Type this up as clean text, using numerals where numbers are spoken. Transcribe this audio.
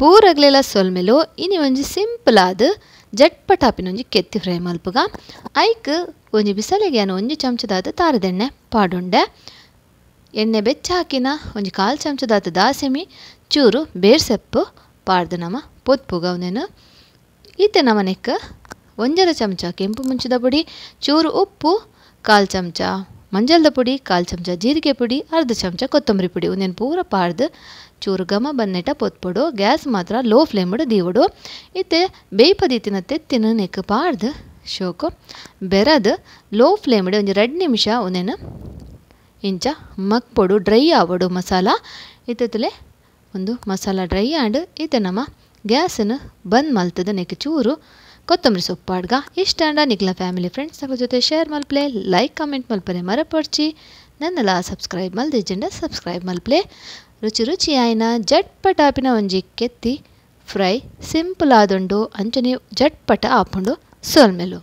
ಪೂರಗ್ಲೆಲ ಸೊಲ್ಮೆಲು ಇನಿ ಒಂಜಿ ಸಿಂಪಲ್ ಆದ್ ಜಟ್ಪಟ ಆಪಿನ ಒಂಜಿ ಕೆತ್ತಿ ಫ್ರೈ ಮಲ್ಪುಗ. ಐಕ್ ಒಂಜಿ ಬಿಸಲೆಗೆ ಯಾನ್ ಒಂಜಿ ಚಮಚದಾತ್ ತಾರದೆಣ್ಣೆ ಪಾಡುಂಡೆ. ಎಣ್ಣೆ ಬೆಚ್ಚ ಹಾಕಿನ ಒಂಜಿ ಕಾಲು ಚಮಚದಾತ್ ದಾಸೆಮಿ ಚೂರು ಬೇರ್ಸೆಪ್ಪು ಪಾಡ್ದು ನಮ ಪೊತ್ಪುಗ ಉಂದೆನ್. ಈತೆ ನಮನೆಕ್ ಒಂಜರ ಚಮಚ ಕೆಂಪು ಮುಂಚಿದ ಪುಡಿ, ಚೂರು ಉಪ್ಪು, ಕಾಲು ಚಮಚ ಮಂಜಲ್ದ ಪುಡಿ, ಕಾಲು ಚಮಚ ಜೀರಿಗೆ ಪುಡಿ, ಅರ್ಧ ಚಮಚ ಕೊತ್ತಂಬರಿ ಪುಡಿ ಉಂದೆನ್ ಪೂರ ಪಾಡ್ದು ಚೂರು ಘಮ ಬನ್ನೆಟ ಪೊತ್ಪೊಡು. ಗ್ಯಾಸ್ ಮಾತ್ರ ಲೋ ಫ್ಲೇಮ್ ದೀವೊಡು. ಇತ್ತೆ ಬೇಯ್ಪದೀತಿನ ತೆತ್ತಿನ ನೆಕ್ ಪಾಡ್ದು ಶೋಕು ಬೆರದು ಲೋ ಫ್ಲೇಮ್ ಒಂಜಿ 2 ನಿಮಿಷ ಉಂದೆನ್ ಇಂಚ ಮಕ್ಪೊಡು, ಡ್ರೈ ಆವೊಡು ಮಸಾಲ. ಇತ್ತಲೆ ಒಂದು ಮಸಾಲ ಡ್ರೈ ಆಂಡ್. ಇತ್ತೆ ನಮ್ಮ ಗ್ಯಾಸನ್ನು ಬಂದ್ ಮಲ್ತದ ನೆಕ್ ಚೂರು ಕೊತ್ತಂಬರಿ ಸೊಪ್ಪು ಪಾಡ್ಗ. ಇಷ್ಟ ನಿಕ್ಲ ಫ್ಯಾಮಿಲಿ ಫ್ರೆಂಡ್ಸ್ ಜೊತೆ ಶೇರ್ ಮಲ್ಪ್ಲೆ, ಲೈಕ್ ಕಮೆಂಟ್ ಮಲ್ಪರೆ ಮರಪೊಡ್ಚಿ. ನನ್ನಲ ಸಬ್ಸ್ಕ್ರೈಬ್ ಮಲ್ದಿಜ್ಜಿಂಡ ಸಬ್ಸ್ಕ್ರೈಬ್ ಮಲ್ಪ್ಲೆ. ರುಚಿ ರುಚಿಯಾಯಿನ ಜಟ್ಪಟ ಆಪಿನ ಒಂಜಿ ಕೆತ್ತಿ ಫ್ರೈ ಸಿಂಪಲ್ ಆದುಂಡು, ಅಂಚನೆ ಜಟ್ಪಟ ಆಪುಂಡು. ಸೊಲ್ಮೆಲು.